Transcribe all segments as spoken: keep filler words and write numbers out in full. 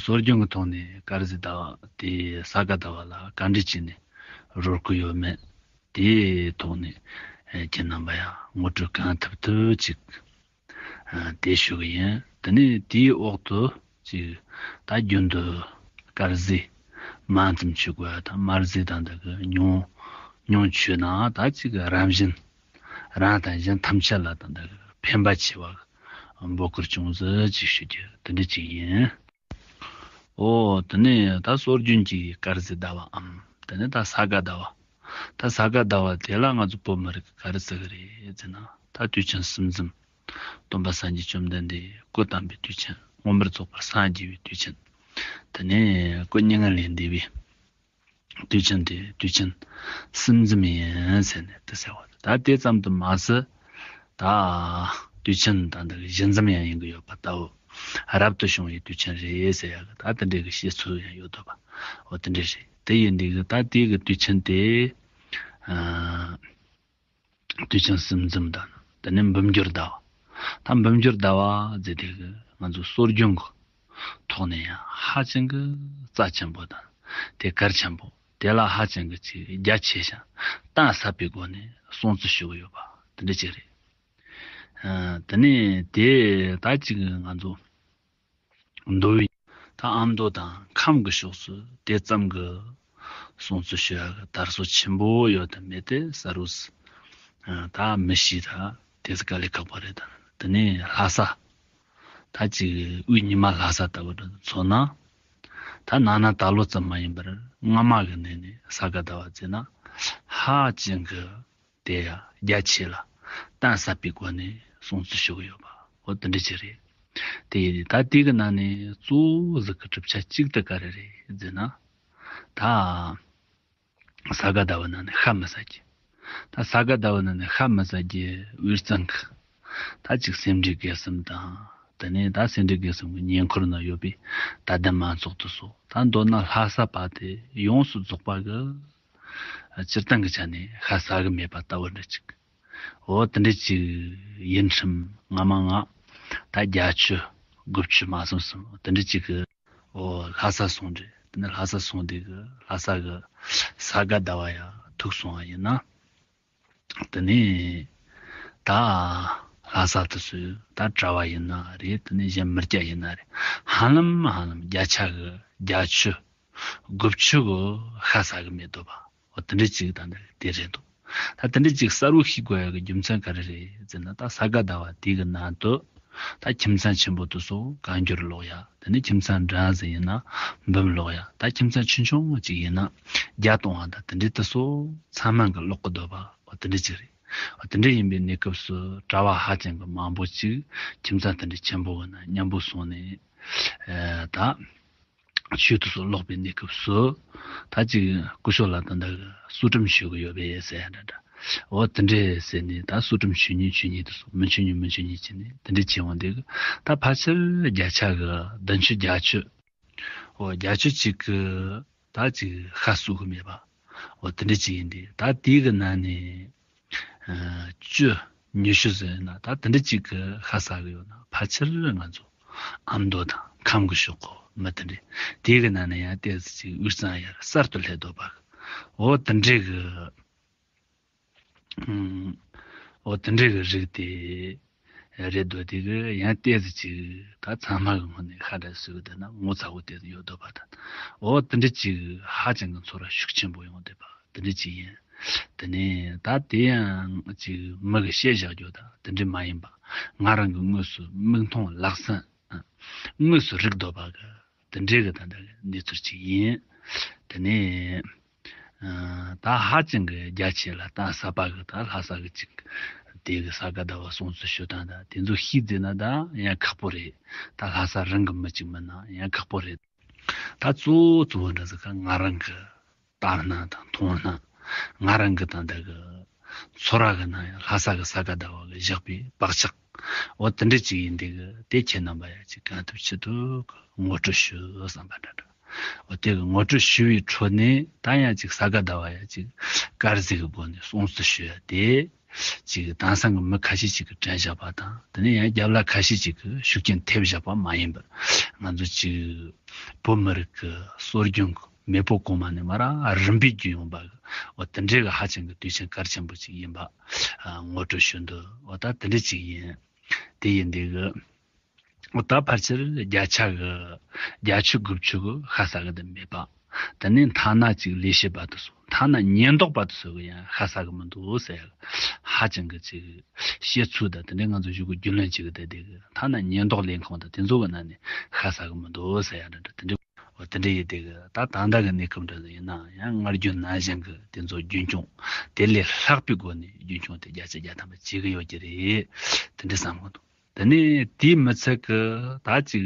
སྲོལ་རྒྱུན་གྱི་ཐོག་ནས་དཀར་ཟས་ཟླ་བ་དེ་ས་ག་ཟླ་བ་ལ་ག་འདྲ་བྱས་ནས་རོལ་གྱི་ཡོད་མེད། དེའི་ཐོག་ནས་ཨེ་ཁྱེད་རྣམ་པ་ཡང་ངོ་སྤྲོད་གང་ཐུབ་ཐུབ་ཅིག་ཨ་དེ་ཞུ་གི་ཡིན། དེ་ནས་དེའི་འོག་ཏུ་ཅིག་ད་རྒྱུན་དུ་དཀར་ཟས་མང་ཙམ་མཆོད་དགོས་ཡ་དང་། དམར་ཟས་དང་འདི་གི་ཉུང་ཉུང་མཆོད་ན་ད་ཅིག་རང་བཞིན་རང་དང་གཞན་ཐམས་ཅད་ལ་ད་འདི་གི་ཕན་པ་ཆེ་བ་འབོད་སྐུལ་ཅུང་ཟད་ཅིག་ཞུ་རྒྱུ་དེ་འདྲ་ཅིག་ཡིན། ཨོ་དེ་ནས་ད་སྲོལ་རྒྱུན་གྱི་དཀར་ཟས་ཟླ་བའམ་དེ་ནས་ད་ས་ག་ཟླ་བ། ད་ས་ག་ཟླ་བ་དེ་ལ་ང་ཚོ་བོད་མི་རིགས་ག་རེ་ཟེར་གི་རེད་ཟེར་ན། ད་དུས་ཆེན་གསུམ་འཛོམས། སྟོན་པ་སངས་རྒྱས་བཅོམ་ལྡན་འདས་སྐུ་བལྟམས་པའི་དུས་ཆེན། མངོན་པར་རྫོགས་པར་སངས་རྒྱས་པའི་དུས་ཆེན། དེ་ནས་སྐུ་མྱ་ངན་ལས་འདས་པའི་དུས་ཆེན་དེ་དུས་ཆེན་གསུམ་འཛོམས་ཡིན་ཟེར་ནས་དེ་ཟེར་བ་རེད། ད་དེ་ཙམ་དུ་མ་ཟད། ད་དུས་ཆེན་ད་འདི་བཞི་འཛོམས་ཡང་ཡིན་གི་ཡོད་པ་ལྟ་བུ། རབ་ཏུ་བྱུང་བའི་དུས་ཆེན་རེད་ཟེར་ཡ་གི་ད་དེ་འདྲའི་གི་བཤད་ཚུལ་ཡང་ཡོད་འདུག་པ། འོ་དེ་འདྲ་རེད། དེ་ཡིན་དུས་གི་ད་དེའི་གི་དུས་ཆེན་དེ། ཨ། དུས་ཆེན་གསུམ་འཛོམས་དང་། དེ་ནས་འབུམ་འགྱུར་ཟླ་བ། ད་འབུམ་འགྱུར་ཟླ་བ་ཟེར་དེ་གི་ང་ཚོ་སྲོལ་རྒྱུན་གི་ཐོག་ནས་ཡང་ཧ་ཅང་གི་རྩ་ཆེན་པོ་དང་། དེ་གལ་ཆེན་པོ། དེ་ལ་ཧ་ཅང་གི་ཅིག་རྒྱ་ཆེ་ཞིང་གཏིང་ཟབ་པའི་སྒོ་ནས་སྲུང་བརྩི་ཞུ་གི་ཡོད་པ་དེ་འདྲ་ཅིག་རེད། ཨ། དེ་ནས་དེ་ད་ཅིག་ང་ཚོ་མདོ་དབུས། ད་ཨ་མདོ་དང་ཁམས་ཀྱི་ཕྱོགས་སུ་དེ་ཙམ་གྱི་སྲུང་བརྩི་ཞུ་ཡ་གི་དར་སྲོལ་ཆེན་པོ་ཡོད་དམ་མེད་དེ་གསལ་བོ་ཟིག་ད་མི་ཤེས། ད་དེ་ཟིག་དཀའ་ལས་ཁག་པོ་རེད། ད་དེ་ནས་ལྷ་ས། ད་ཅིག་དབུས་ཉི་མ་ལྷ་ས་ལྟ་བུ་དེ་མཚོན་ན། ད་ནང་ན་ད་ལོ་ཙམ་མ་ཡིན་པར་སྔ་མ་གི་གནས་ནས་ས་ག་ཟླ་བ་ཟེར་ན་ཧ་ཅང་གི་དེ་ཡང་རྒྱ་ཆེ་ལ་གཏིང་ཟབ་པའི་སྒོ་ནས་སྲུང་བརྩི་ཞུ་གི་ཡོད་པ། འོ་དེ་འདྲ་ཅིག་རེད། དེ་ཡིན་ད་དེ་གི་ནང་ནས་གཙོ་བོ་ཟིག་གི་གྲུབ་ཆ་གཅིག་དེ་ག་རེ་རེད་ཟེར་ན། ད་ས་ག་ཟླ་བའི་ནང་ནས་ཤ་མི་ཟ་རྒྱུ། ད་ས་ག་ཟླ་བའི་ནང་ནས་ཤ་མི་ཟ་རྒྱུ་དབུས་གཙང་གི་ད་ཅིག་སེ་འབྲས་དགེ་གསུམ་དང་། དེ་ནས་ད་སེ་འབྲས་དགེ་གསུམ་གི་ཉེ་འཁོར་ན་ཡོད་པའི་དད་ལྡན་མང་ཚོགས་དེ་ཚོ། ད་མདོར་ན་ལྷ་ས་བར་དེ་ཡོངས་སུ་རྫོགས་པ་གི་སྤྱིར་བཏང་གི་ཆ་ནས་ཤ་ཟ་གི་མེད་པ་ལྟ་བུ་འདྲ་ཅིག་འོ་དེ་འདྲ་ཅིག་ཡིན་ཁྲིམས་སྔ་མ་ང་ད་བརྒྱད་ཅུ་དགུ་བཅུ་མ་སོང་སོང་དེ་འདྲ་ཅིག་གི། འོ་ལྷ་ས་སོང་རེད། དེ་ནས་ལྷ་ས་སོང་དེ་གི་ལྷ་ས་གི་ས་ག་ཟླ་བ་ཡ་ཐུག་སོང་བ་ཡིན་ན། དེ་ནས་ད་ལྷ་ས་དེ་ཚོའི་ད་གྲྭ་བ་ཡིན་ན་རེད། དེ་ནས་གཞན་མི་སྐྱ་ཡིན་ན་རེད། ཧ་ལམ་ཧ་ལམ་བརྒྱ་ཆ་གི་བརྒྱད་ཅུ་དགུ་བཅུ་གི་ཤ་ཟ་གི་མེད་འདུག་པ། འོ་དེ་འདྲ་ཅིག་ད་འདི་དེ་རེད་འདུག་ད་དེ་འདྲ་ཅིག་གསལ་བོ་ཤེས་དགོས་ཡ་གི་རྒྱུ་མཚན་ག་རེ་རེད་ཟེར་ན། ད་ས་ག་ཟླ་བ་དེ་གི་ནང་དུ་ད་ཁྱིམ་ཚང་ཆེན་པོ་དེ་ཚོ་བཀའ་འགྱུར་ཀློག་ཡ། དེ་ནས་ཁྱིམ་ཚང་འབྲིང་ཟིག་ཡིན་ན་འབུམ་ཀློག་ཡ། ད་ཁྱིམ་ཚང་ཆུང་ཆུང་ཅིག་ཡིན་ན་བརྒྱ་གཏོང་བ་དང་དེ་འདྲ་དེ་ཚོ་ཚང་མ་གི་ཀློག་གི་འདུག་པ། འོ་དེ་འདྲ་ཅིག་རེད། འོ་དེ་འདྲ་ཡིན་པའི་གནས་སྐབས་སུ་གྲྭ་བ་ཧ་ཅང་གི་མང་པོ་ཅིག་ཁྱིམ་ཚང་དེ་འདྲ་ཆེན་པོ་གི་ནང་མཉམ་པོ་སོང་ནས་ཨེ་ད་ཆོས་དེ་ཚོ་ཀློག་པའི་གནས་སྐབས་སུ། ད་ཅིག་སྐུ་ཞབས་ལ་ད་ལྟ་གི་གསོལ་ཁྲིམས་ཞུ་གི་ཡོད་པས་ཟེར་ཡ་འདྲ་འདྲ། འོ་དེ་འདྲས་ཟེར་ནས་ད་གསོལ་ཁྲིམས་ཞུ་ཉིན་ཞུ་ཉིན་དེ་ཚོ། མི་ཞུ་ཉིན་མི་ཞུ་ཉིན་བྱས་ནས་དེ་འདྲས་བྱས་འོང་དེ་གི་ད་ཕལ་ཆེར་བརྒྱ་ཆ་གི་བདུན་ཅུ་བརྒྱད་ཅུ། འོ་བརྒྱད་ཅུ་ཅིག་གི་ད་ཅིག་ཤ་ཟོས་གི་མེད་པ། འོ་དེ་འདྲས་ཅིག་ཡིན་དེ། ད་དེ་གི་ནང་ནས་ཨ་བཅུ་ཉི་ཤུ་ཟེར་ན་ད་དེ་འདྲ་ཅིག་གི་ཤ་ཟ་གི་ཡོད་ན་ཕལ་ཆེར་ང་ཚོ་ཨ་མདོ་དང་ཁམས་ཀྱི་ཕྱོགས་གི་མི་དེ་འདྲས། དེ་གི་ནང་ནས་ཡང་ཏོག་ཙམ་ཅིག་དབུས་གཙང་ཡར་གསར་དུ་སླེབས་འདུག་པ། འོ་དེ་འདྲས་གི་ཨུམ། འོ་དེ་འདྲས་གི་རིགས་དེ་རེད་འདུག་དེ་གི་ཡང་ཏོག་ཙམ་ཅིག་ད་ཚང་མ་གི་ངོས་ནས་ཤ་འདྲ་ཟོས་གི་བསྡད་ན་ངོ་ཚ་བོ་ཏོག་ཙམ་ཡོད་འདུག་པ། ད་འོ་དེ་འདྲས་ཅིག་ཧ་ཅང་གི་ཚོར་བ་ཤུགས་ཆེན་པོ་ཡོང་བསྡད་པ་དེ་འདྲས་ཅིག་ཡིན། དེ་ནས་ད་དེ་ཡང་ཅིག་མི་གི་བཤད་བཞག་རྒྱུ་ད་དེ་འདྲས་མ་ཡིན་པ། ང་རང་གི་དངོས་སུ་མིག་མཐོང་ལག་ཟིན། དངོས་སུ་རིག་འདོད་པ་གི་དེ་འདྲའི་གི་ད་ལྟ་གནས་ཚུལ་ཅིག་ཡིན། དེ་ནས་ཨ་ད་ཧ་ཅང་གི་རྒྱ་ཆེ་ལ་གཏིང་ཟབ་པ་གི་ད་ལྷ་ས་གི་ཅིག་དེ་གི་ས་ག་ཟླ་བ་སྲུང་བརྩི་ཞུ་སྟངས་ད་དེ་ཚོ་ཤེས་ཟིན་ན་ད་ཡང་ཁག་པོ་རེད། ད་ལྷ་ས་རང་གི་མི་ཅིག་མིན་ན་ཡང་ཁག་པོ་རེད། ད་གཙོ་བོ་གཙོ་བོ་འདྲ་ཟིག་ག་ང་རང་གི་ལྟ་སྣང་དང་མཐོང་སྣང་། ང་རང་གི་ད་ལྟ་གི་ཚོར་བ་གི་ནང་ཡང་ལྷ་ས་གི་ས་ག་ཟླ་བ་གི་བཞག་པའི་བག་ཆགས། འོ་དེ་འདྲ་ཅིག་ཡིན་དེ་གི་དེ་ཁྱེད་རྣམ་པ་ཡ་ཅིག་གང་ཐུབ་ཅི་ཐུབ་གི་ངོ་སྤྲོད་ཞུ་བསམ་པ་འདྲ་འདྲ། འོ་དེ་གི་ངོ་སྤྲོད་ཞུ་བའི་ཁྲོད་ནས་ད་ཡང་ཅིག་ས་ག་ཟླ་བ་ཡ་ཅིག་དཀར་ཟས་གི་སྒོ་ནས་སྲུང་བརྩི་ཞུ་ཡ་དེ། ཅིག་དེང་སང་གི་མི་ཁ་ཤས་ཅིག་གིས་དྲན་བཞག་པ་དང་། དེ་ནས་ཡང་རྒྱབ་ལ་ཁ་ཤས་ཅིག་གིས་ཤུགས་རྐྱེན་ཐེབས་བཞག་པ་མ་ཡིན་པར། ང་ཚོ་ཅིག་ བོད་མི་རིགས་ཀྱི་སྲོལ་རྒྱུན་གྱི་མེས་པོ་གོང་མ་ནས་མར་རིམ་པས་བརྒྱུད་ཡོང་པ་གི་འོ་དེ་འདྲའི་གི་ཧ་ཅང་གི་དུས་ཆེན་གལ་ཆེན་པོ་ཅིག་ཡིན་པ་ཨ་ངོ་སྤྲོད་ཞུ་འདོད། འོ་ད་དེ་འདྲ་ཅིག་ཡིན། དེ་ཡིན་དུས་གི་འོ་ད་ཕལ་ཆེར་བརྒྱ་ཆ་གི་བརྒྱད་ཅུ་དགུ་བཅུ་གི་ཤ་ཟ་གི་དེ་མེད་པ། དེ་ནས་ཐ་ན་ཅིག་ལས་བྱེད་པ་དེ་ཚོ་ཐ་ན་ཉེན་རྟོག་པ་དེ་ཚོ་གི་ཡང་ཤ་ཟ་གི་མི་འདུག་ཟེར་ཡ་གི་ཧ་ཅང་གི་ཅིག་བཤད་ཚུལ་དང་དེ་འདྲའི་ང་ཚོ་གཞུག་གི་རྒྱུས་ལོན་བྱེད་གི་བསྡད་དེ་གི་ཐ་ན་ཉེན་རྟོག་ལས་ཁུངས་དང་དེ་ཚོ་གི་ནང་ནས་ཤ་ཟ་གི་མི་འདུག་ཟེར་ཡ་འདྲ་འདྲ་དེ་འདྲ། འོ་དེ་འདྲ་ཡིན་དེ་གི་ད་ད་ལྟ་གི་གནས་སྐབས་འདྲ་ཟིག་ཡིན་ན་ཡང་སྔར་རྒྱུན་ནང་བཞིན་གི་དེ་ཚོ་རྒྱུན་འཁྱོངས་དེ་ལས་ལྷག་པའི་སྒོ་ནས་རྒྱུན་འཁྱོངས་དེ་བརྒྱ་ཆ་བརྒྱ་ཐམ་པ་བྱེད་གི་ཡོད་ཀྱི་རེད། དེ་འདྲ་བསམ་གི་འདུག་དེ་ནས་དེའི་མི་ཚད་ཀྱི་ད་ཅིག་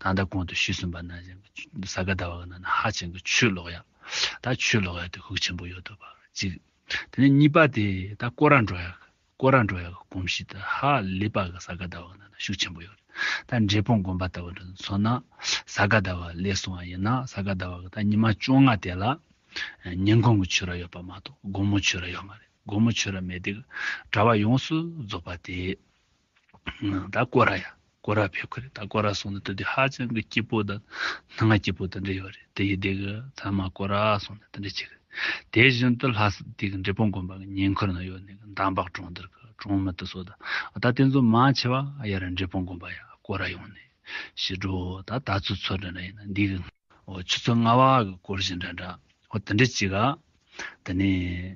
ད་ལྟ་གོང་དུ་ཞུས་ཟིན་པ་ནང་བཞིན་གྱི་ས་ག་ཟླ་བ་གི་ནང་ན་ཧ་ཅང་གི་ཆུ་ལོག་ཡ། ད་ཆུ་ལོག་ཡ་དེ་ཤུགས་ཆེན་པོ་ཡོད་འདུག་པ་གཅིག་དེ་ནས་གཉིས་པ་དེ་ད་སྐོར་ར་འགྲོ་ཡ། སྐོར་ར་འགྲོ་ཡ་གི་གོམས་གཤིས་དེ་ཧ་ལས་པ་གི་ས་ག་ཟླ་བ་གི་ནང་ན་ཤུགས་ཆེན་པོ་ཡོད་རེད། ད་འབྲས་སྤུངས་དགོན་པ་ལྟ་བུ་འདྲ་མཚོན་ན་ས་ག་ཟླ་བ་སླེབས་སོང་བ་ཡིན་ན་ས་ག་ཟླ་བ་གི་ད་ཉི་མ་བཅོ་ལྔ་དེ་ལ་ཉིན་གུང་གི་ཆོས་ར་ཡོད་པ་མ་གཏོགས་དགོང་མོ་ཆོས་ར་ཡོད་མ་རེད། དགོང་མོ་ཆོས་ར་མེད་དུས་གྲྭ་པ་ཡོངས་སུ་རྫོགས་པ་དེ། ད་སྐོར་ར་ཡ། སྐོར་ར་ཕེབས་ཀྱི་རེད། ད་སྐོར་ར་སོང་ནས་དེ་དུས་ཧ་ཅང་གི་སྐྱིད་པོ་དང་སྣང་བ་སྐྱིད་པོ་དེ་འདྲ་ཡོད་རེད། དེ་ཡི་དེ་གི་ཚང་མ་སྐོར་ར་སོང་ནས་དེ་འདྲ་བྱེད་གི། དེ་བཞིན་དུ་ལྷ་ས་དེ་གི་འབྲས་སྤུངས་དགོན་པ་གི་ཉེ་འཁོར་ན་ཡོད་ནི་གི་འདམ་བག་གྲོང་རྡལ་གི་གྲོང་མི་དེ་ཚོ་དང་ད་དེ་ཚོ་མང་ཆེ་བ་ཡར་འབྲས་སྤུངས་དགོན་པ་ཡ་སྐོར་ར་ཡོང་ནས་ཞི་འགྲོ་ད་ད་ཚོད་ཚོད་འདྲ་འདྲ་ཡིན་ན་འདི་གི་འོ་ཆུ་ཚོད་ལྔ་བ་གི་སྐོར་བཞིན་འདྲ་འདྲ་འོ་དེ་འདྲ་ཅིག་ག་དེ་ནས་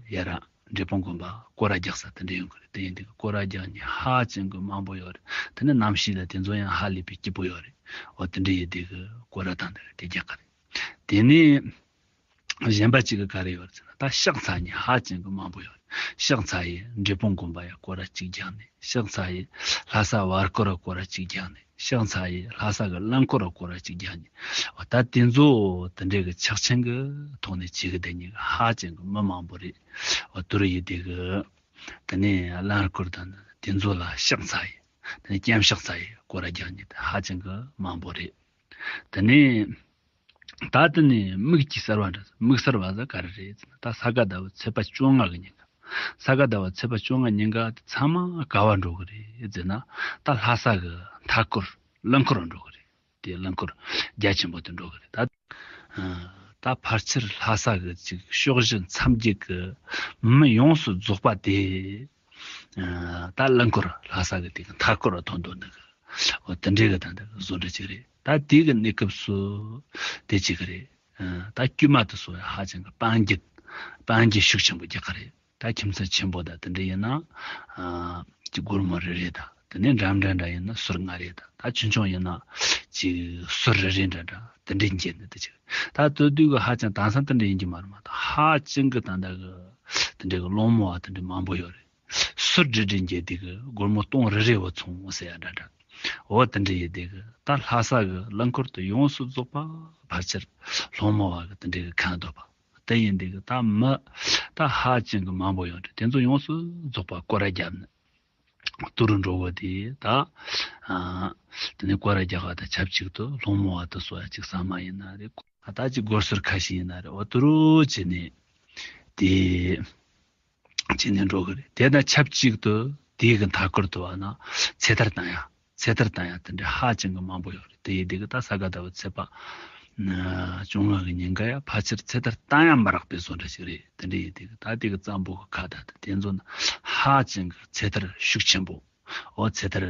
ཡ་ར་འབྲས་སྤུངས་དགོན་པ་སྐོར་ར་རྒྱག་ས་དེ་འདྲ་ཡོང་གི་རེད། དེ་ཡིན་དུས་སྐོར་ར་རྒྱག་མཁན་ཧ་ཅང་གི་མང་པོ་ཡོད་རེད། དེ་ནས་གནམ་གཤིས་ལ་དེ་ཚོ་ཡང་ཧ་ལས་པའི་སྐྱིད་པོ་ཡོད་རེད། འོ་དེ་འདྲ་ཡིན་དུས་གི་སྐོར་ར་དང་དེ་དེ་རྒྱག་གི་རེད། དེ་ནས་གཞན་པ་གཅིག་གི་ག་རེ་ཡོད་རེད་ཟེར་ན་ད་ཕྱག་འཚལ་མཁན་ཧ་ཅང་གི་མང་པོ་ཡོད་རེད། ཕྱག་འཚལ་ཡས་འབྲས་སྤུངས་དགོན་པ་ཡ་སྐོར་ར་གཅིག་རྒྱག་ནས། ཕྱག་འཚལ་ཡས་ལྷ་ས་བར་སྐོར་ར་སྐོར་ར་གཅིག་རྒྱག་ནས། ཕྱག་འཚལ་ཡས་ལྷ་ས་གི་རླངས་འཁོར་ར་སྐོར་ར་གཅིག་རྒྱག་ནས། འོ་ད་དེ་ཚོ་དེ་འདྲའི་གི་ཕྱག་ཆེན་གི་ཐོག་ནས་བྱེད་གི་བསྡད་མཁན་གི་ཧ་ཅང་གི་མི་མང་པོ་རེད། འོ་དེ་རུ་ཡི་དེ་གི་དེ་ནས་རླངས་འཁོར་དང་དེ་ཚོ་ལ་ཕྱག་འཚལ་ཡས་དེ་ནས་སྐྱབས་ཕྱག་འཚལ་ཡས་སྐོར་ར་རྒྱག་མཁན་དེ་ཧ་ཅང་གི་མང་པོ་རེད། དེ་ནས་ད་དེ་ནས་དམིགས་ཀྱི་གསར་བ་འདྲ་དམིགས་གསར་བ་ཟེར་ག་རེ་རེད་ཟེར་ན་ད་ས་ག་ཟླ་བ་ཚེས་པ་བཅོ་ལྔ་གི་ཉིན་ག་ས་ག་ཟླ་བ་ཚེས་པ་བཅོ་ལྔ་ཉིན་ག་དེ་ཚང་མ་ག་བ་འགྲོ་གི་རེད་ཟེར་ན་ད་ལྷ་ས་གི་མཐའ་སྐོར་རླངས་འཁོར་འགྲོ་གི་རེད། དེ་རླངས་འཁོར་རྒྱ་ཆེན་པོ་དེ་འགྲོ་གི་རེད། ད་ད་ཕལ་ཆེར་ལྷ་ས་གི་ཅིག་ཕྱོགས་བཞི་མཚམས་བརྒྱད་གི་མི་ཡོངས་སུ་རྫོགས་པ་དེ་ད་རླངས་འཁོར་ལྷ་ས་གི་དེ་གི་མཐའ་སྐོར་ལ་ཐོན་འདུག་འདུག་གི་འོ་དེ་འདྲའི་གི་ད་འདི་བཟོ་འདྲ་ཅིག་རེད། ད་དེ་གི་གནས་སྐབས་སུ་དེ་ཅིག་གི་རེད། ད་དཀྱུས་མ་དེ་ཚོ་ཧ་ཅང་གི་དཔལ་འབྱོར་དཔལ་འབྱོར་ཤུགས་ཆེན་པོ་རྒྱག་གི་རེད། ད་ཁྱིམ་ཚང་ཆེན་པོ་དང་དེ་འདྲ་ཡིན་ན་ཨ་ཅིག་སྒོར་མོ་རེ་རེ་དང་དེ་ནས་འདྲ་འདྲ་འདྲ་ཡིན་ན་ཟུར་ལྔ་རེ་དང་ད་ཆུང་ཆུང་ཡིན་ན་ཅིག་ཟུར་རེ་རེ་འདྲ་འདྲ་དེ་འདྲ་འགྱེད་ནས་དེ་ཅིག་ད་དེ་དུས་གི་ཧ་ཅང་དེང་སང་དེ་འདྲ་ཡིན་གྱི་མ་རེད་མ་གཏོགས་ཧ་ཅང་གི་ད་ལྟ་གི་དེ་འདྲ་གི་སློང་མོ་བ་དེ་འདྲ་མང་པོ་ཡོད་རེད། ཟུར་རེ་རེ་འགྱེད་དེ་གི་སྒོར་མོ་སྟོང་རེ་རེ་བ་ཚོང་ཟེར་ཡ་འདྲ་འདྲ། འོ་དེ་འདྲ་ཡིན་དེ་གི་ད་ལྷ་ས་གི་རླངས་འཁོར་དེ་ཡོངས་སུ་རྫོགས་པ་ཕལ་ཆེར་སློང་མོ་བ་གི་དེ་འདྲ་གི་ཁ་འདོད་པ། དེ་ཡིན་དེ་གི་ད་མི་ད་ཧ་ཅང་གི་མང་པོ་ཡོད་རེད། དེ་ཚོ་ཡོངས་སུ་རྫོགས་པ་སྐོར་ར་བརྒྱབ་ནས་དུ་རུ་འགྲོ་གི་དེ་ད་ཨ་དེ་ནས་སྐོར་ར་རྒྱག་ག་ད་ཆབས་ཅིག་ཏུ་སློང་མོ་བ་དེ་ཚོ་ཡ་ཅིག་ཟ་མ་ཡིན་ན་རེད། ད་ཅིག་སྒོར་ཟུར་ཁ་ཤས་ཡིན་ན་རེད། འོ་དུ་རུ་བྱས་ནས་དེ། བྱས་ནས་འགྲོ་གི་རེད། དེ་དང་ཆབས་ཅིག་ཏུ་དེའི་གི་མཐའ་སྐོར་དུ་བ་ན་ཚེ་ཐར་བཏང་ཡ། ཚེ་ཐར་བཏང་ཡ་དེ་འདྲ་ཧ་ཅང་གི་མང་པོ་ཡོད་རེད། དེ་ཡི་དེ་གི་ད་ས་ག་ཟླ་བ་ཚེས་པ་བཅོ་ལྔ་གི་ཉིན་ག་ཡ་ཕལ་ཆེར་ཚེ་ཐར་བཏང་ཡ་མ་རག་པའི་བཟོ་འདྲ་ཞིག་རེད། དེ་འདྲ་ཡི་དེ་གི་ད་དེ་གི་གཙང་པོ་གི་ཁ་ད་དེ་དེ་ཚོ་ན་ཧ་ཅང་གི་ཚེ་ཐར་ཤུགས་ཆེན་པོ། འོ་ཚེ་ཐར་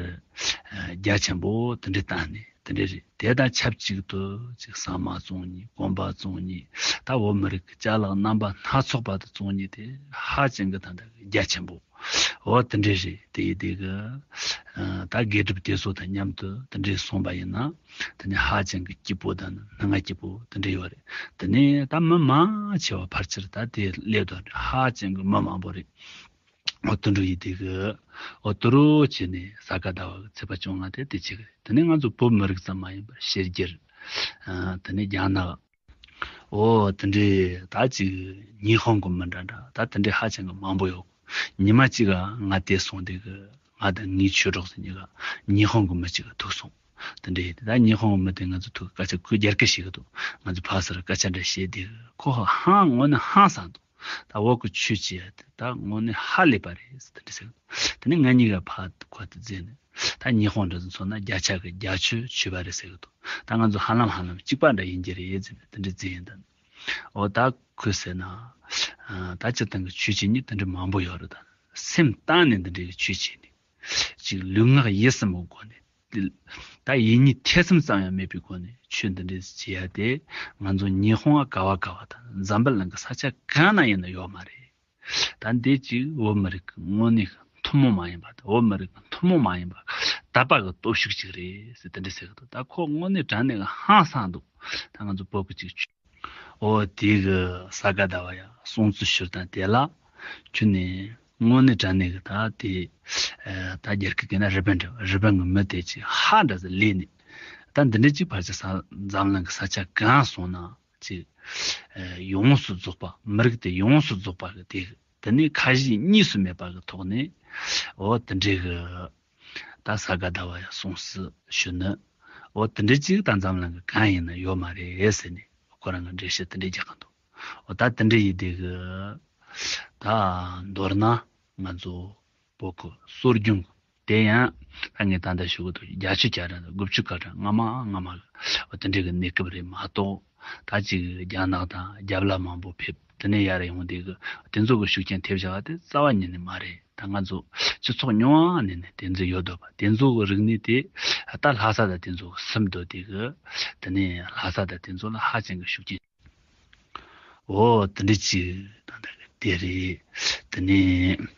རྒྱ་ཆེན་པོ་དེ་འདྲ་བཏང་ནས་དེ་འདྲ་རེད། དེ་དང་ཆབས་ཅིག་ཏུ་ཅིག་ཟ་མ་བཙོང་མཁན་གོན་པ་བཙོང་མཁན་ད་བོད་མི་རིགས་ཀྱི་ཅ་ལག་རྣམ་པ་སྣ་ཚོགས་པ་དེ་བཙོང་མཁན་དེ་ཧ་ཅང་གི་ད་ལྟ་རྒྱ་ཆེན་པོ། འོ་དེ་འདྲ་རེད། དེ་ཡི་དེ་གི་ད་དགེ་སྒྲུབ་དེ་ཚོ་དང་མཉམ་དུ་དེ་འདྲ་སོང་པ་ཡིན་ན་དེ་ནས་ཧ་ཅང་གི་སྐྱིད་པོ་དང་སྣང་ང་སྐྱིད་པོ་དེ་འདྲ་ཡོད་རེད། དེ་ནས་ད་མི་མང་ཆེ་བ་ཕལ་ཆེར་ད་དེ་སླེབས་དོན་ཧ་ཅང་གི་མི་མང་པོ་རེད། འོ་དུ་འགྲོ་ཡི་དེ་གི་འོ་དུ་རུ་བྱས་ནས་ས་ག་ཟླ་བ་གི་ཚེས་པ་བཅོ་ལྔ་དེ་དེ་བྱེད་གི་རེད། དེ་ནས་ང་ཚོ་བོད་མི་རིགས་ཙམ་མ་ཡིན་པར་ཕྱི་རྒྱལ་དེ་ནས་རྒྱ་ནག་འོ་དེ་འདྲའི་ད་ཅིག་ཉི་ཧོང་གི་མི་འདྲ་འདྲ་ད་དེ་འདྲའི་ཧ་ཅང་གི་མང་པོ་ཡོད། ཉི་མ་གཅིག་ག་ང་དེ་སོང་དེ་གི་ང་དང་ངའི་ཆོས་གྲོགས་སུ་གཉིས་ཀ་ཉི་ཧོང་གི་མི་གཅིག་ག་ཐུག་སོང་། དེ་འདྲའི་ད་ཉི་ཧོང་གི་མི་དེ་ང་ཚོ་ཐུག་སྐད་ཆ་ཁོས་རྒྱ་སྐད་བཤད་གི་འདུག་ང་ཚོ་ཕ་སར་སྐད་ཆ་འདྲ་བཤད་དེ་གི་ཁོ་ཧང་ངོ་ནས་ཧང་སང་འདུག་ད་འོག་གི་ཆོས་ཅི་ཡ་དེ་ད་དངོས་གནས་ཧ་ལས་པ་རེད་ཟེར་དེ་འདྲ་ཟེར། དེ་ནས་ང་གཉིས་ཀ་ཕར་ཁོ་དེ་བཙལ་ནས་ ད་ཉི་ཧོང་འདྲ་ཚོ་མཚོན་ན་བརྒྱ་ཆ་གི་བརྒྱད་ཅུ་ཆོས་པ་རེད་ཟེར་གི་འདུག་ད་ང་ཚོ་ཧ་ལམ་ཧ་ལམ་གཅིག་པ་འདྲ་ཡིན་གྱི་རེད་ཟེར་ནས་དེ་འདྲ་བརྩི་ཡིན་ད། འོ་ད་ཁོས་ཟེར་ན། ཨ། ད་སྤྱིར་བཏང་གི་ཆོས་བྱེད་མཁན་དེ་འདྲ་མང་པོ་ཡོད་རེད་ད། སེམས་གཏིང་ནས་འདི་འདྲའི་ཆོས་བྱེད་ནས། ཅིག་ལུས་ངག་ཡིད་གསུམ་གྱི་སྒོ་ནས། ད་ཡིད་གཉིས་ཐེ་ཚོམ་ཙམ་ཡང་མེད་པའི་སྒོ་ནས་ཆོས་འདི་འདྲ་བྱེད་ཡ་དེ། ང་ཚོ་ཉི་ཧོང་ག་བ་ག་བ་དང་འཛམ་བུ་གླིང་གི་ས་ཆ་གང་ན་ཡིན་ན་ཡོད་མ་རེད། ད་འདི་ཅིག་བོད་མི་རིགས་ཀྱི་དངོས་གནས་ཀྱི་ཐུན་མོང་མ་ཡིན་པ་དང་། བོད་མི་རིགས་ཀྱི་ཐུན་མོང་མ་ཡིན་པ་དད་པ་གི་སྟོབས་ཤུགས་ཅིག་རེད་ཟེར་དེ་འདྲ་ཟེར་གི་འདུག་ད་ཁོ་དངོས་གནས་དྲང་གནས་ཀྱི་ཧང་སངས་འདུག་ད་ང་ཚོ་བོད་ཀྱི་ཅིག་ཆོས། འོ་དེ་གི་ས་ག་ཟླ་བ་ཡ་སྲུང་བརྩི་ཞུ་སྟངས་དེ་ལ། ཁྱོད་ནི་དངོས་གནས་དྲང་གནས་ཀྱི་ད་དེ། ཨ། ད་རྒྱ་སྐད་གི་ན་རི་པན་འདྲ། རི་པན་གྱི་མི་དེ་ཅིག་ཧ་འདྲ་ཟེར་ལས་ནས། ད་འདི་འདྲ་ཅིག་ཕལ་ཆེར་ས་འཛམ་གླིང་གི་ས་ཆ་གང་སོང་ན་ཅིག་ཨ། ཡོངས་སུ་རྫོགས་པ། མི་རིགས་དེ་ཡོངས་སུ་རྫོགས་པ་གི་དེ་གི། དེ་ནས་ཁ་ཞེ་གཉིས་སུ་མེད་པ་གི་ཐོག་ནས། འོ་དེ་འདྲའི་གི་ད་ས་ག་ཟླ་བ་ཡ་སྲུང་བརྩི་ཞུ་ནི། འོ་དེ་འདྲ་ཅིག་ད་འཛམ་གླིང་གི་གང་ཡིན་ན་ཡོད་མ་རེད་ཟེར་ནས་ཁོ་རང་གི་འགྲེལ་བཤད་དེ་འདྲ་རྒྱག་གི་འདུག་འོ་ད་དེ་འདྲ་ཡིན་དེ་གི། ད་མདོར་ན་ང་ཚོ་བོད་ཀྱི་སྲོལ་རྒྱུན་གྱི་དེ་ཡང་ད་ངས་ད་ལྟ་ཞུ་གི་འདུག་བརྒྱད་ཅུ་གྱ་གྲངས་དང་དགུ་བཅུ་གྱ་གྲངས་སྔ་མ་སྔ་མ་གི་འོ་དེ་འདྲའི་གི་གནས་སྐབས་རེད་མ་གཏོགས། ད་ཅིག་རྒྱ་ནག་དང་རྒྱབ་ལ་མང་པོ་ཕེབས། དེ་ནས་ཡར་ཡོང་དེ་གི་དེ་ཚོ་གི་ཤུགས་རྐྱེན་ཐེབས་བཞག་པ་དེ་རྩ་བ་ཉིད་ནས་མ་རེད། ད་ང་ཚོ་སྤྱི་ཚོགས་རྙིང་བ་ནས་ནས་དེ་ཚོ་ཡོད་འདུག་པ། དེ་ཚོ་གི་རིག་གནས་དེ་ད་ལྷ་ས་དང་དེ་ཚོ་གི་སིམ་འདུག་དེ་གི། དེ་ནས་ལྷ་ས་དང་དེ་ཚོ་ལ་ཧ་ཅང་གི་ཤུགས་རྐྱེན། འོ་དེ་འདྲ་ཅིག་ད་ལྟ་གི་དེ་རེད། དེ་ནས།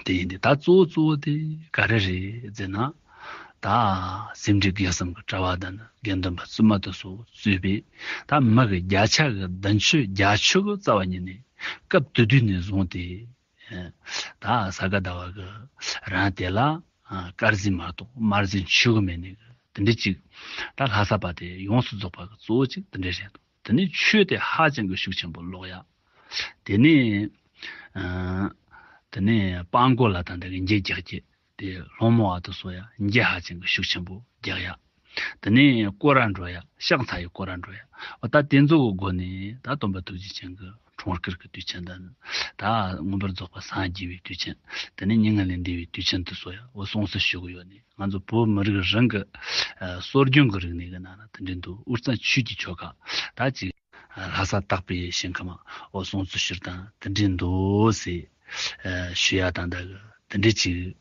དེ་ཡིན་དུས་ད་གཙོ་བོ་གཙོ་བོ་དེ་ག་རེ་རེད་ཟེར་ན། ད་སེ་འབྲས་དགེ་གསུམ་གྱི་གྲྭ་པ་དང་དགེ་འདུན་པ་བཙུན་མ་དེ་ཚོ་གཙོས་པའི་ད་མི་གི་བརྒྱ་ཆ་གི་བདུན་ཅུ་བརྒྱད་ཅུ་གི་རྩ་བ་ཉིད་ནས་སྐབས་དེ་དུས་ནས་བཟུང་སྟེ། ད་ས་ག་ཟླ་བ་གི་རང་དེ་ལ་དཀར་ཟས་མ་གཏོགས་དམར་ཟས་མཆོད་གི་མེད་ནི་གི་དེ་འདྲ་ཅིག་ད་ལྷ་ས་པ་དེ་ཡོངས་སུ་རྫོགས་པ་གི་གཙོ་བོ་ཅིག་དེ་འདྲ་རེད་འདུག་དེ་ནས་ཆོས་དེ་ཧ་ཅང་གི་ཤུགས་ཆེན་པོ་ལོག་ཡ། དེ་ནས། ཨ། དེ་ནས་སྤྲང་པོ་ལ་ད་ལྟ་གི་འགྱེད་རྒྱག་རྒྱུ། དེ་སློང་མོ་བ་དེ་ཚོ་ཡ་འགྱེད་ཧ་ཅང་གི་ཤུགས་ཆེན་པོ་རྒྱག་ཡ། དེ་ནས་སྐོར་ར་འགྲོ་ཡ། ཕྱག་འཚལ་ཡ་སྐོར་ར་འགྲོ་ཡ། འོ་ད་དེ་ཚོ་གི་སྒོ་ནས་ད་སྟོན་པ་ཐུགས་རྗེ་ཅན་གྱི་འཁྲུངས་སྐར་གྱི་དུས་ཆེན་དང་། ད་མངོན་པར་རྫོགས་པར་སངས་རྒྱས་པའི་དུས་ཆེན། དེ་ནས་མྱ་ངན་ལས་འདས་པའི་དུས་ཆེན་དེ་ཚོ་ཡ་འོ་སྲུང་བརྩི་ཞུ་གི་ཡོད་ནི། ང་ཚོ་བོད་མི་རིགས་རང་གི་ཨ་སྲོལ་རྒྱུན་གྱི་རིག་གནས་ཀྱི་ནང་ན་དེ་འདྲ་འདུག་དབུས་གཙང་ཆོས་ཀྱི་ཆོལ་ཁ་ད་ཅིག་ལྷ་ས་དག་པའི་ཞིང་ཁམས་འོ་སྲུང་བརྩི་ཞུ་སྟངས་དེ་འདྲ་འདུག་ཟེར་ཨ་ཞུ་ཡ་དང་། ད་གི་དེ་འདྲ་ཅིག་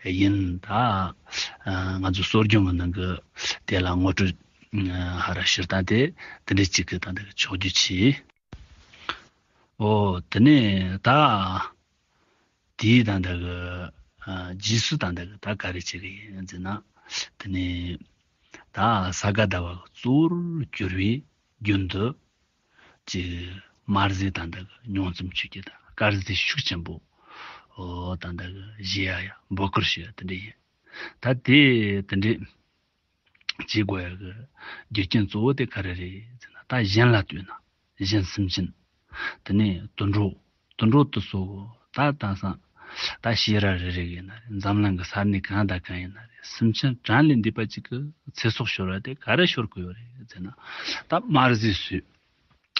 ཡིན་ད། ཨ་ང་ཚོ་སྲོལ་རྒྱུན་གྱི་ནང་གི་དེ་ལ་ངོ་སྤྲོད་ཨ་ཧ་ར་ཞུ་སྟངས་དེ་དེ་འདྲ་ཅིག་གི་ད་ལྟ་གི་ཆོག་རྒྱུ་ཆེ། འོ་དེ་ནས་ད། དེའི་ད་ལྟ་གི་ཨ་རྗེས་སུ་ད་ལྟ་གི་ད་ག་རེ་བྱེད་གི་ཡིན་ཟེར་ན། དེ་ནས་ད་ས་ག་ཟླ་བ་གི་གཙོ་བོར་གྱུར་པའི་རྒྱུན་དུ་ཅིག་དམར་ཟས་ད་ལྟ་གི་མྱོང་ཙམ་མཆོད་རྒྱུ་དང་། དཀར་ཟས་ཤུགས་ཆེན་པོ་འོ་ད་ལྟ་གི་བཞེས་ཡ་ཡ་འབོད་སྐུལ་ཞུ་ཡ་དེ་འདྲ་ཡིན། ད་དེ་དེ་འདྲ་བྱེད་དགོས་ཡ་གི་རྒྱུ་རྐྱེན་གཙོ་བོ་དེ་ག་རེ་རེད་ཟེར་ན། ད་གཞན་ལ་ལྟོས་ན། གཞན་སེམས་ཅན། དེ་ནས་དུད་འགྲོ། དུད་འགྲོ་དེ་ཚོ་ད་དེང་སང་ད་ཤེས་རབ་རེ་རེ་ཡིན་ན་རེད། འཛམ་གླིང་གི་ས་གནས་གང་དང་གང་ཡིན་ན་རེད། སེམས་ཅན་གྲངས་ལས་འདས་པ་ཅིག་གི་ཚེ་སྲོག་ཤོར་བ་དེ་ག་རེ་ཤོར་གི་ཡོད་རེད་ཟེར་ན། ད་དམར་ཟས་ཟོས།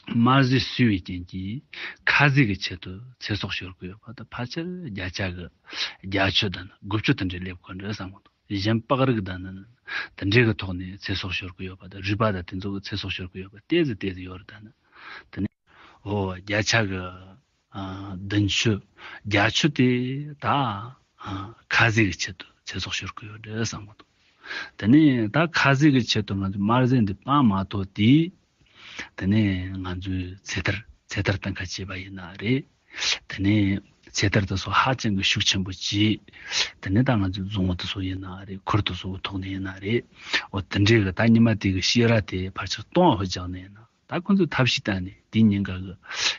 དམར་ཟས་ཟོས་པའི་རྐྱེན་གྱིས་ཁ་ཟས་ཀྱི་ཆེད་དུ་ཚེ་སྲོག་ཤོར་གི་ཡོད་པ་དེ་ཕལ་ཆེར་བརྒྱ་ཆ་གི་བརྒྱད་ཅུ་དང་དགུ་བཅུ་དེ་འདྲ་སླེབས་གི་རེད་བསམ་གི་འདུག་གཞན་པགས་རིགས་དང་ནི་དེ་འདྲའི་གི་ཐོག་ནས་ཚེ་སྲོག་ཤོར་གི་ཡོད་པ་དང་། རུས་པ་དང་དེ་ཚོ་གི་ཚེ་སྲོག་ཤོར་གི་ཡོད་པ་ཏོག་ཙམ་ཏོག་ཙམ་ཡོད་རེད། ད་ནི་དེ་ནས་འོ་བརྒྱ་ཆ་གི་ཨ་བདུན་ཅུ་བརྒྱད་ཅུ་དེ་ད་ཨ་ཁ་ཟས་ཀྱི་ཆེད་དུ་ཚེ་སྲོག་ཤོར་གི་ཡོད་རེད་བསམ་གི་འདུག་དེ་ནས་ད་ཁ་ཟས་ཀྱི་ཆེད་དུ་ང་ཚོས་དམར་ཟས་འདི་སྤང་མ་ཐུབ་དུས། དེ་ནས་ང་ཚོས་ཚེ་ཐར་ཚེ་ཐར་བཏང་ཁ་བྱས་པ་ཡིན་ན་རེད། དེ་ནས་ཚེ་ཐར་དེ་ཚོ་ཧ་ཅང་གི་ཤུགས་ཆེན་པོ་བྱས། དེ་ནས་ད་ང་ཚོས་རྫོང་དེ་ཚོ་ཡིན་ན་རེད། ཁུལ་དེ་ཚོ་ཐོག་ནས་ཡིན་ན་རེད། འོ་དེ་འདྲའི་གི་ད་ཉི་མ་དེ་གི་ཤེས་རབ་དེ་ཕལ་ཆེར་སྟོང་བ་ཧུ་ཅག་ནས་ཡིན་ན། ད་ཁོང་ཚོས་ཐབས་ཤེས་བཏང་ནས་དེ་ཉིན་ག་གི་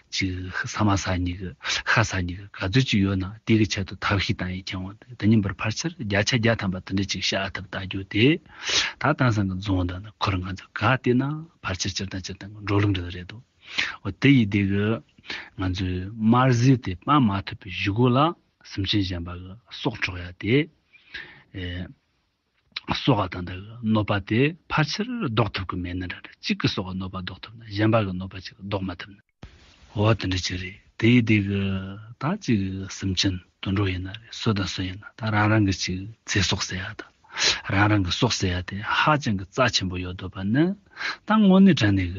ཅིག་ས་མ་ཟ་ཉིན་གི་ཤ་ཟ་ཉིན་གི་ག་ཚོད་ཅིག་ཡོད་ན་དེ་གི་ཆེད་དུ་ཐབས་ཤེས་བཏང་ཡི་ཁྱེར་འོང་། དེ་ཉིན་པར་ཕལ་ཆེར་བརྒྱ་ཆ་བརྒྱ་ཐམ་པ་དེ་འདྲ་ཅིག་བཤའ་ཐབས་ལྟ་རྒྱུ་དེ། ད་དེང་སང་གི་རྫོང་དང་ནི་ཁུལ་ང་ཚོ་ག་བལྟས་ན་ཕལ་ཆེར་སྤྱིར་བཏང་སྤྱིར་བཏང་གི་འགྲོ་ལུགས་འདྲ་རེད་འདུག་འོ་དེ་ཡིན་དེ་གི་ང་ཚོས་དམར་ཟས་དེ་སྤང་མ་ཐུབ་པའི་གཞུག་གུ་ལ་སེམས་ཅན་གཞན་པ་གི་སྲོག་འཕྲོག་ཡ་དེ། ཨེ། སྲོག་ག་དང་དེ་གི་གནོད་པ་དེ་ཕལ་ཆེར་ཟློག་ཐུབ་ཀྱི་མེད་ནི་འདྲ་རེད། གཅིག་གི་སྲོག་གི་གནོད་པ་ཟློག་ཐུབ་ན་གཞན་པ་གི་གནོད་པ་ཅིག་ཟློག་མ་ཐུབ་ནི། འོ་དེ་འདྲ་ཅིག་རེད། དེ་ཡི་དེ་གི་ད་ཅིག་སེམས་ཅན་དུད་འགྲོ་ཡིན་ན་རེད། སུ་དང་སུ་ཡིན་ན་ད་རང་རང་གི་ཅིག་ཚེ་སྲོག་ཟེར་ཡ་ད་རང་རང་གི་སྲོག་ཟེར་ཡ་དེ་ཧ་ཅང་གི་རྩ་ཆེན་པོ་ཡོད་འདོད་པ་ནི་ད་དངོས་གནས་དྲང་གནས་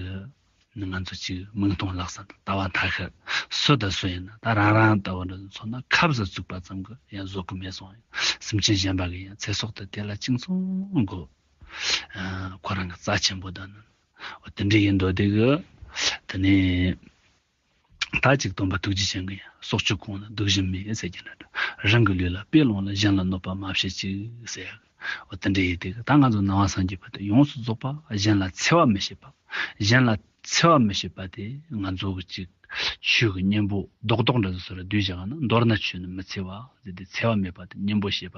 གི་ང་ཚོ་ཅིག་མིག་མཐོང་ལག་ཟིན་ལྟ་བ་མཐའ་ཤར། སུ་དང་སུ་ཡིན་ན་ད་རང་རང་ལྟ་བུ་འདྲ་མཚོན་ན་ཁབ་ཟ་བཙུགས་པ་ཙམ་གི་ཡང་བཟོ་གི་མེད་སོང་ཡང་སེམས་ཅན་གཞན་པ་གི་ཡང་ཚེ་སྲོག་དེ་དེ་ལ་གཅིག་མཚུངས་གི་ཁོ་རང་གི་རྩ་ཆེན་པོ་དང་ནི་འོ་དེ་འདྲ་ཡིན་འདོད་དེ་གི་དེ་ནས། ད་ཅིག་སྟོན་པ་ཐུགས་རྗེ་ཅན་གྱི་ཡང་སྲོག་གཅོད་གོང་ན་སྡུག་བཞིན་མེད་ཟེར་གྱི་ན་འདྲ། རང་གི་ལུས་ལ་དཔེ་ལོངས་ལ་གཞན་ལ་གནོད་པ་མ་བྱེད་ཅིག་ཟེར་ཡ། འོ་དེ་འདྲ་ཡིན་དེ་ད་ང་ཚོ་ནང་པ་སངས་རྒྱས་པ་དེ་ཡོངས་སུ་རྫོགས་པ་གཞན་ལ་འཚེ་བ་མི་བྱེད་པ། གཞན་ལ་འཚེ་བ་མི་བྱེད་པ་དེ་ང་ཚོ་གི་ཅིག་ཆོས་ཀྱི་གཉེན་པོ་རྡོག་རྡོག་འདྲ་བཟོ་སོར་བསྡུས་བཞག་ན་མདོར་ན་ཆོས་ནི་མི་འཚེ་བ་ཟེར་ཏེ་འཚེ་བ་མེད་པ་དེ་གཉེན་པོ་བྱེད་པ་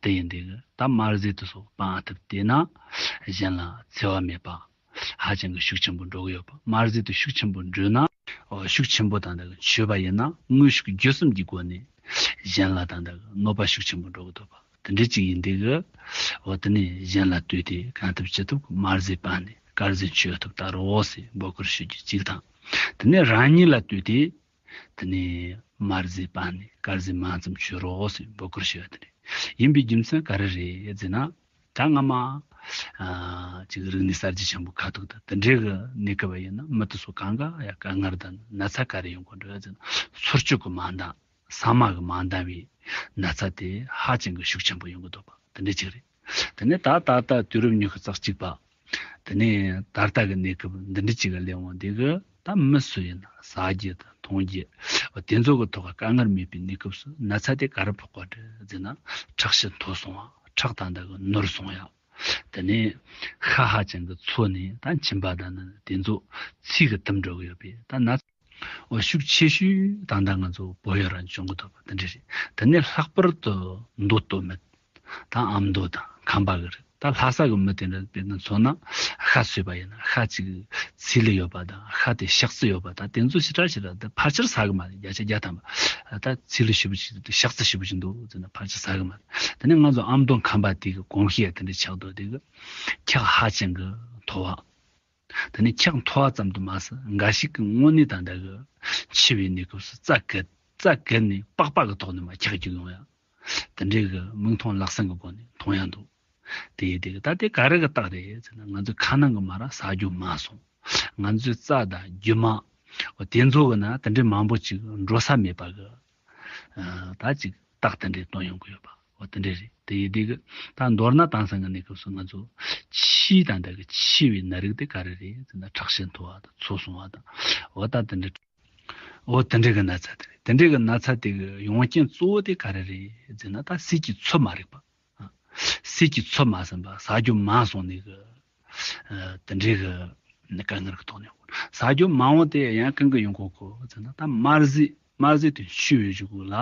དེ་ཡིན་དེ་གི་ད་དམར་ཟས་དེ་སོགས་སྤང་ཐུབ་དེ་ན་གཞན་ལ་འཚེ་བ་མེད་པ། ཧ་ཅང་གི་ཤུགས་ཆེན་པོ་འགྲོ་གི་ཡོད་པ། དམར་ཟས་དེ་ཤུགས་ཆེན་པོ་འགྲོས་ན། ཨོ་ཤུགས་ཆེན་པོ་དང་འདྲ་གི་མཆོད་པ་ཡིན་ན་དངོས་ཤུགས་བརྒྱུད་གསུམ་གྱི་སྒོ་ནས་གཞན་ལ་དང་འདྲ་གི་གནོད་པ་ཤུགས་ཆེན་པོ་འགྲོ་གི་འདུག་པ། དེ་འདྲ་ཅིག་ཡིན་དུས་གི་ཨོ་དེ་ནས་གཞན་ལ་ལྟོས་ཏེ་གང་ཐུབ་ཅི་ཐུབ་དམར་ཟས་སྤངས་ནས་དཀར་ཟས་མཆོད་ཐུབ་ད་རོགས་ཟེར་འབོད་སྐུལ་ཞུ་རྒྱུ་གཅིག་དང་། དེ་ནས་རང་ཉིད་ལ་ལྟོས་ཏེ། དེ་ནས་དམར་ཟས་སྤངས་ནས་དཀར་ཟས་མང་ཙམ་མཆོད་རོགས་ཟེར་འབོད་སྐུལ་ཞུ་བ་དེ་རེད། ཡིན་པའི་རྒྱུ་མཚན་ག་རེ་རེད་ཟེར་ན། ད་སྔ་མ་ཨ་ཅིག་རིག་གནས་གསར་བརྗེ་ཆེན་པོ་ཁ་ཐུག་དང་དེ་འདྲའི་གི་གནས་སྐབས་ཡིན་ན་མི་དེ་ཚོ་གང་ག་ཡ་དཀའ་ངལ་དང་ན་ཚ་ག་རེ་ཡོང་གི་འདུག་ཟེར་ན། ཚུར་སྐྱོད་གི་མ་འདང་། ཟ་མ་གི་མ་འདང་བའི་ན་ཚ་དེ་ཧ་ཅང་གི་ཤུགས་ཆེན་པོ་ཡོང་གི་འདུག་པ་དེ་འདྲ་ཅིག་རེད། དེ་ནས་ད་ད་ལྟ་དུས་རབས་ཉི་ཤུ་རྩ་གཅིག་པ། དེ་ནས་ད་ལྟ་གི་གནས་སྐབས་འདི་འདྲ་ཅིག་ག་སླེབས་འོང་དེ་གི་ད་མི་སུ་ཡིན་ན་ཟ་རྒྱུ་དང་འཐུང་རྒྱུ་དེ་ཚོ་གི་ཐོག་ག་དཀའ་ངལ་མེད་པའི་གནས་སྐབས་སུ་ན་ཚ་དེ་ག་རེ་ཕོག་པ་རེད་ཟེར་ན་ཁྲག་ཤེད་མཐོ་སོང་བ། ཁྲག་ད་ལྟ་གི་ནོར་སོང་ཡ། དེ་ནས་ཤ་ཧ་ཅང་གི་འཚོ་ནས་ད་མཆིན་པ་དང་ནི་དེ་ཚོ་ཚིལ་གི་དུམ་འགྲོ་གི་ཡོད་པས་ད་ན་ཚ་འོ་ཤུགས་ཆེ་ཤོས་ད་ལྟ་ང་ཚོ་བོད་ཡུལ་རང་བྱུང་གི་འདུག་པ་དེ་འདྲ་རེད། དེ་ནས་ལྷག་པར་དུ་མདོ་སྟོད་སྨད། ད་ཨ་མདོ་དང་ཁམས་པ་གི་རེད། ད་ལྷ་ས་གི་མི་དེ་འདྲ་དཔེར་ན་མཚོན་ན་ཤ་ཟོས་པ་ཡིན་ན་ཤ་གཅིག་ཚིལ་ཡོད་པ་དང་ཤ་དེ་ཤག་རྩི་ཡོད་པ་དང་དེ་ཚོ་ཞེ་དྲག་ཞེ་དྲག་དེ་ཕལ་ཆེར་ཟ་གི་མ་རེད། བརྒྱ་ཆ་བརྒྱ་ཐམ་པ་ད་ཚིལ་ཞེ་པོ་ཞིག་འདུག་ཤག་རྩི་ཞེ་པོ་ཞིག་འདུག་ཟེར་ན་ཕལ་ཆེར་ཟ་གི་མ་རེད། དེ་ནས་ང་ཚོ་ཨ་མདོ་ཁམས་པ་དེ་གི་གོམས་གཤིས་དེ་འདྲ་ཆགས་འདུག་དེ་གི་ཁྲག་ཧ་ཅང་གི་མཐོ་བ། དེ་ནས་ཁྲག་མཐོ་བ་ཙམ་དུ་མ་ཟད་འགའ་ཞིག་གི་དངོས་གནས་ད་ལྟ་གི་འཆི་བའི་གནས་སྐབས་སུ་རྩ་བརྒྱད་རྩ་བརྒྱད་ནས་པགས་པ་གི་ཐོག་ནས་མར་ཁྲག་རྒྱུག་ཡོང་ཡ། དེ་འདྲའི་གི་མིག་མཐོང་ལག་ཟིན་གི་སྒོ་ནས་མཐོང་ཡ་འདུག་དེ་ཡིན་དེ་གི་ད་དེ་ག་རེ་གི་རྟགས་རེད་ཟེར་ན་ང་ཚོའི་ཁ་ནང་གི་མ་ར་ཟ་རྒྱུ་མང་སོང་། ང་ཚོའི་རྩ་དང་རྒྱུ་མ་འོ་དེ་ཚོ་གི་ན་དེ་འདྲའི་མང་པོ་ཅིག་འགྲོ་ས་མེད་པ་གི་ཨ་ད་ཅིག་རྟགས་དེ་འདྲའི་སྟོན་ཡོང་གི་ཡོད་པ་འོ་དེ་འདྲ་རེད། དེ་ཡིན་དེ་གི་ད་མདོར་ན་དེང་སང་གི་གནས་སྐབས་སུ་ང་ཚོ་འཆི་དང་འདྲ་གི་འཆི་བའི་ནད་རིགས་དེ་ག་རེ་རེད་ཟེར་ན་ཁྲག་ཤེད་མཐོ་བ་དང་ཚོ་སོང་བ་དང་འོ་ད་དེ་འདྲ་འོ་དེ་འདྲ་གི་ན་ཚ་དེ་རེད། དེ་འདྲ་གི་ན་ཚ་དེ་གི་ཡོང་རྐྱེན་གཙོ་བོ་དེ་ག་རེ་རེད་ཟེར་ན་ད་ཟས་ཀྱི་ཚོད་མ་རིག་པ། ཟས་ཀྱི་ཚོད་མ་ཟིན་པ་ཟ་རྒྱུ་མང་སོང་ནས་གི་ཨ་དེ་འདྲའི་གི་དཀའ་ངལ་གི་ཐོག་ནས་ཟ་རྒྱུ་མང་བོ་དེ་ཡང་གང་གི་ཡོང་གོ་གོ་ཟེར་ན་ད་དམར་ཟས་དམར་ཟས་དེ་མཆོད་པའི་གཞུག་གུ་ལ་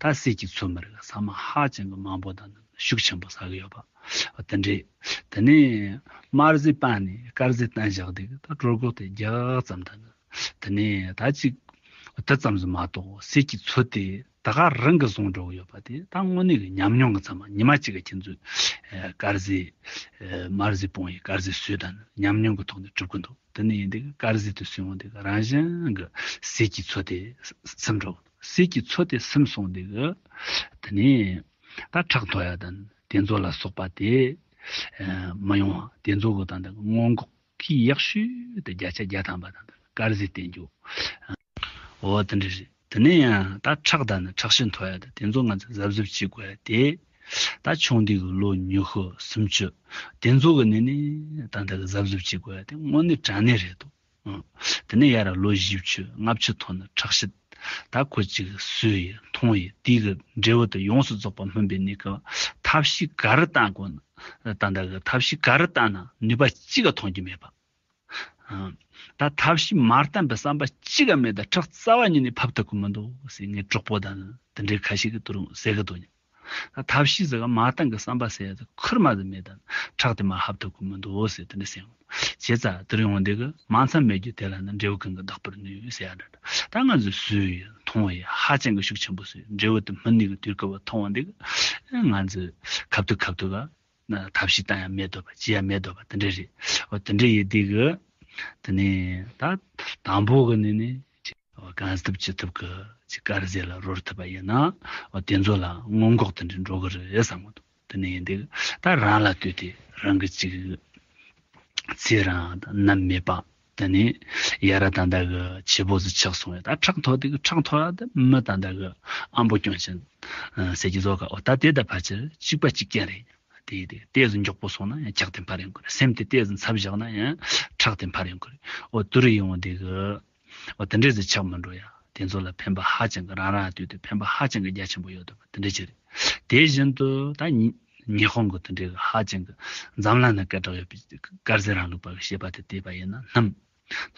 ད་ཟས་ཀྱི་ཚོད་མ་རིག་ཟ་མ་ཧ་ཅང་གི་མང་པོ་དང་ཤུགས་ཆེན་པོ་ཟ་གི་ཡོད་པ་དེ་འདྲའི། དེ་ནས་དམར་ཟས་སྤངས་ནས་དཀར་ཟས་བསྟེན་བཞག་དེ་གི་ད་གྲོད་ཁོག་དེ་རྒྱགས་ཙམ་དང་། དེ་ནས་ད་ཅིག་དེ་ཙམ་ཟིག་མ་གཏོགས་ཟས་ཀྱི་ཚོད་དེ་ད་ག་རང་གིས་བཟུང་འགྲོ་གི་ཡོད་པ་དེ་ད་དངོས་གནས་ཀྱི་ཉམས་མྱོང་གི་ཚད་མ་ཉི་མ་གཅིག་གི་ཁྱེད་ཚོས་ཨ་དཀར་ཟས་ཨ་དམར་ཟས་སྤོང་ཡས་དཀར་ཟས་ཟོས་དང་ཉམས་མྱོང་གི་ཐོག་ནས་གྲུབ་ཀྱི་འདུག་དེ་ནས་ཡིན་དེ་གི་དཀར་ཟས་དེ་ཟོས་འོང་དེ་གི་རང་བཞིན་གྱི་ཟས་ཀྱི་ཚོད་དེ་སིམ་འགྲོ་གི་འདུག་ཟས་ཀྱི་ཚོད་དེ་སིམ་སོང་དེ་གི་དེ་ནས་ད་ཁྲག་མཐོ་ཡ་དང་དེ་ཚོ་ལ་སོགས་པ་དེ་ཨ་མི་ཡོང་བ་དེ་ཚོ་གི་ད་ད་སྔོན་འགོག་གི་ཡག་ཤོས་དེ་བརྒྱ་ཆ་བརྒྱ་ཐམ་པ་དང་དཀར་ཟས་བསྟེན་རྒྱུ། འོ་དེ་འདྲ་རེད། དེ་ནས་ཡང་ད་ཁྲག་དང་ནི་ཁྲག་ཤེད་མཐོ་ཡ་དང་དེ་ཚོ་ང་ཚོས་གཟབ་གཟབ་བྱེད་དགོས་ཡ་དེ། ད་ཆུང་དུས་ཀྱི་ལོ་ཉི་ཤུ་སུམ་ཅུ་དེ་ཚོ་གི་ནི་ནི་ད་ལྟ་གི་གཟབ་གཟབ་བྱེད་དགོས་ཡ་དེ་དངོས་གནས་དྲང་གནས་རེད་འདུག་ཨང་། དེ་ནས་ཡར་ལོ་བཞི་བཅུ་ལྔ་བཅུ་ཐོག་ནས་ཁྲག་ཤེད་ད་ཁོ་ཅིག་སུས་ཡི་མཐོང་ཡི་དེའི་གི་འབྲས་བུ་དེ་ཡོངས་སུ་རྫོགས་པ་སྨིན་པའི་གནས་སྐབས་ཐབས་ཤེས་ག་རེ་བཏང་དགོས་ན་ད་ལྟ་གི་ཐབས་ཤེས་ག་རེ་བཏང་ན་ནུས་པ་གཅིག་ག་ཐོན་གྱི་མེད་པ། ཨང་། ད་ཐབས་ཤེས་མ་བརྟན་པའི་བསམ་པ་གཅིག་ཀ་མེད་ད་ཁྲག་རྩ་བ་ཉིད་ནས་ཕབ་ཐུབ་ཀྱི་མི་འདུག་ཟེར་ངའི་གྲོགས་པོ་དང་དེ་འདྲའི་ཁ་ཤས་ཀྱིས་དུ་རུང་ཟེར་གི་འདུག་ཉིན། ད་ཐབས་ཤེས་ཟེར་ག་མ་བརྟན་གྱི་བསམ་པ་ཟེར་ཡ་ཟེར་ཁུར་མ་ཟེར་མེད་ད་ཁྲག་དེ་མ་ཕབ་ཐུབ་ཀྱི་མི་འདུག་ཟེར་དེ་འདྲ་ཟེར་ཡོང་། བྱས་ཙང་དེ་རུང་འོང་དེ་གི་མ་མཚམས་མེད་རྒྱུ་དེ་ལ་ནི་འབྲས་བུ་གང་གིས་འདག་པར་ནུས་ཟེར་ཡ་འདྲ་འདྲ། ད་ང་ཚོས་སུས་ཡི་མཐོང་ཡི་ཧ་ཅང་གི་ཤུགས་ཆེན་པོ་སུས་འབྲས་བུ་དེ་སྨིན་ནི་གི་དུས་སྐབས་མཐོང་བ་འདི་གི་ང་ཚོས་ཁ་ཐུག་ཁ་ཐུག་ག་ཐབས་ཤེས་བཏང་ཡ་མེད་འདོད་པ་བྱེད་ཡ་མེད་འདོད་པ་དེ་འདྲ་རེད། འོ་དེ་འདྲ་ཡིན་དུས་གི་དེ་ནས་ད་དང་པོ་གི་ནི་ནི་ གང་ཐུབ་ཅི་ཐུབ་ཀྱིས་ཅིག་དཀར་ཟས་ལ་རོལ་ཐུབ་པ་ཡིན་ན། འོ་དེ་ཚོ་ལ་སྔོན་འགོག་དེ་འདྲ་འགྲོ་གི་རེད་བསམ་གི་འདུག་དེ་ནས་ཡིན་དུས་ད་རང་ལ་ལྟོས་ཏེ་རང་གི་ཅིག་ཚེ་རིང་ནད་མེད་པ། དེ་ནས་ཡ་ར་ད་ལྟ་གི་བྱེད་པོ་ཟིག་ཆགས་སོང་ཡ། ད་ཁྲག་མཐོ་དེ་གི་ཁྲག་མཐོ་ཡ་དེ་མི་ད་ལྟ་གི་ཨམ་པོ་སྐྱོན་ཅན་ཟེར་གྱི་བཟོ་ག་འོ་ད་དེ་ད་ཕལ་ཆེར་གཅིག་པ་གཅིག་རྐྱང་རེད། དེ་ཡི་དེ་ཏོག་ཙམ་མགྱོགས་པོ་སོང་ན་ཡང་ཁྲག་དེ་འཕར་ཡོང་གི་རེད། སེམས་དེ་ཏོག་ཙམ་འཚབ་བཞག་ན་ཡང་ཁྲག་དེ་འཕར་ཡོང་གི་རེད། འོ་དུ་རུ་ཡིན་འོང་དེ་གི། འོ་དེ་འདྲས་ཟིག་ཆགས་མི་འགྲོ་ཡ། དེ་ཚོ་ལ་ཕན་པ་ཧ་ཅང་གི་རང་རང་ལྟོས་ཏེ་ཕན་པ་ཧ་ཅང་གི་རྒྱ་ཆེན་པོ་ཡོད་འདུག་པ་དེ་འདྲས་ཅིག་རེད། དེ་བཞིན་དུ་ད་ཉི་ཉི་ཧོང་གི་དེ་འདྲས་གི་ཧ་ཅང་གི་འཛམ་གླིང་ན་སྐད་གྲགས་ཡོད་པའི་དཀར་ཟས་རིང་ལུགས་པ་གི་བཤད་པ་དེ་བལྟས་པ་ཡིན་ན། སྣུམ།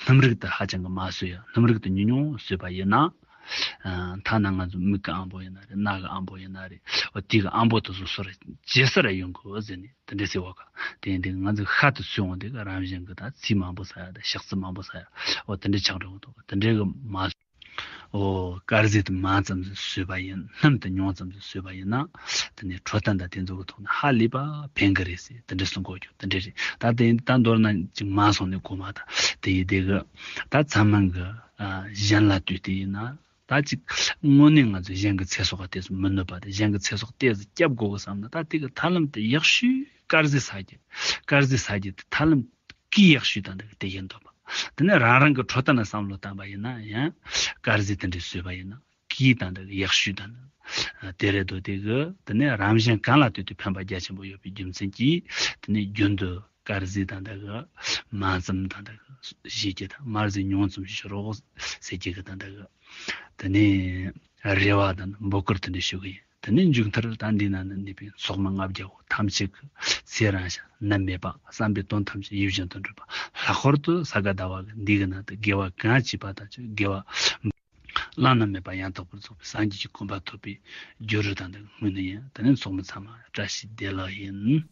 སྣུམ་རིགས་དེ་ཧ་ཅང་གི་མང་ཤོས་ཡ། སྣུམ་རིགས་དེ་ཉུང་ཉུང་ཟོས་པ་ཡིན་ན། ཨ། ཐ་ན་ང་ཚོ་མིག་གི་ཨང་པོ་ཡིན་ན་རེད། རྣ་གི་ཨང་པོ་ཡིན་ན་རེད། འོ་དེ་གི་ཨང་པོ་དེ་ཚོ་སོ་ར་ཇེ་སོ་ར་ཡོང་གི་ཟེར་ནས་དེ་འདྲས་ཟེར་བ་ག་དེ་ཡིན་དུས་ང་ཚོ་ཤ་དེ་ཟོས་འོང་དེ་གི་རང་བཞིན་གི་ད་ཚིལ་མང་པོ་ཟ་ཡ་དང་ཤ་ཚིལ་མང་པོ་ཟ་ཡ། འོ་དེ་འདྲས་ཆགས་འགྲོ་གི་འདུག་དེ་འདྲས་གི་མ། འོ་དཀར་ཟས་དེ་མང་ཙམ་ཟོས་པ་ཡིན། སྣུམ་དེ་ཉུང་ཙམ་ཟོས་པ་ཡིན་ན། དེ་ནས་འཕྲོད་བསྟེན་དང་དེ་ཚོ་གི་ཐོག་ནས་ཧ་ལས་པ་ཕན་གི་རེད་ཟེར་དེ་འདྲས་གསུང་གོ་རྒྱུ་དེ་འདྲས་རེད། ད་དེ་ད་མདོར་ན་ཅིག་མང་སོང་ནས་གོ་མ་ད་དེ་ཡི་དེ་གི་ད་ཚང་མ་གི་ཨ་གཞན་ལ་ལྟོས་ཏེ་ཡིན་ན། ད་ཅིག་དངོས་གནས་ང་ཚོ་གཞན་གྱི་ཚེ་སྲོག་ག་དེ་ཚོ་མི་གནོད་པ་དང་། གཞན་གྱི་ཚེ་སྲོག་ཏོག་ཙམ་སྐྱབས་དགོས་གི་བསམ་ན། ད་དེ་གི་ཐབས་ལམ་དེ་ཡག་ཤོས་དཀར་ཟས་ཟ་རྒྱུ། དཀར་ཟས་ཟ་རྒྱུ་དེ་ཐབས་ལམ་གི་ཡག་ཤོས་དང་དེ་གི་དེ་ཡིན་འདོད་པ། དེ་ནས་རང་རང་གི་འཕྲོད་བསྟེན་ལ་བསམ་བློ་བཏང་པ་ཡིན་ན་ཡང་དཀར་ཟས་དེ་འདྲ་ཟོས་པ་ཡིན་ན་གི་དང་དེ་གི་ཡག་ཤོས་དང་དེ་རེད་དོ། དེ་གི་དེ་ནས་རང་བཞིན་གང་ལ་ལྟོས་ཏེ་ཕན་པ་རྒྱ་ཆེན་པོ་ཡོད་པའི་རྒྱུ་མཚན་གྱིས། དེ་ནས་རྒྱུན་དུ་དཀར་ཟས་དང་དེ་གི་མང་ཙམ་དང་དེ་གི་བཞེས་རྒྱུ་དང་། དམར་ཟས་ཉུང་ཙམ་བཞེས་རོགས་ཟེར་རྒྱུ་གི་དང་དེ་གི་དེ་ནས་རེ་བ་དང་འབོད་སྐུལ་དེ་འདྲ་ཞུ་གི་ཡིན། དེ་ནས་མཇུག་མཐར་ད་འདི་ན་ནི་གནས་པའི་ཚོགས་མི་ལྔ་བརྒྱ་པོ་ཐམས་ཅད་ཀྱི་ཚེ་རིང་ཞིང་ནད་མེད་པ། བསམ་པའི་དོན་ཐམས་ཅད་ཡིད་བཞིན་དུ་འགྲུབ་པ། ལྷག་པར་དུ་ས་ག་ཟླ་བ་གི་འདི་གི་ནང་དུ་དགེ་བ་གང་བྱས་པ་དང་བཅས་དགེ་བ་བླ་ན་མེད་པ་ཡང་དག་པར་རྫོགས་པའི་སངས་རྒྱས་ཀྱི་གོ་འཕང་ཐོབ་པའི་རྒྱུ་རུ་དང་དུ་སྨོན་ནི་ཡིན། དེ་ནས་ཚོགས་མི་ཚང་མ་བཀྲ་ཤིས་བདེ་ལེགས་ཡིན།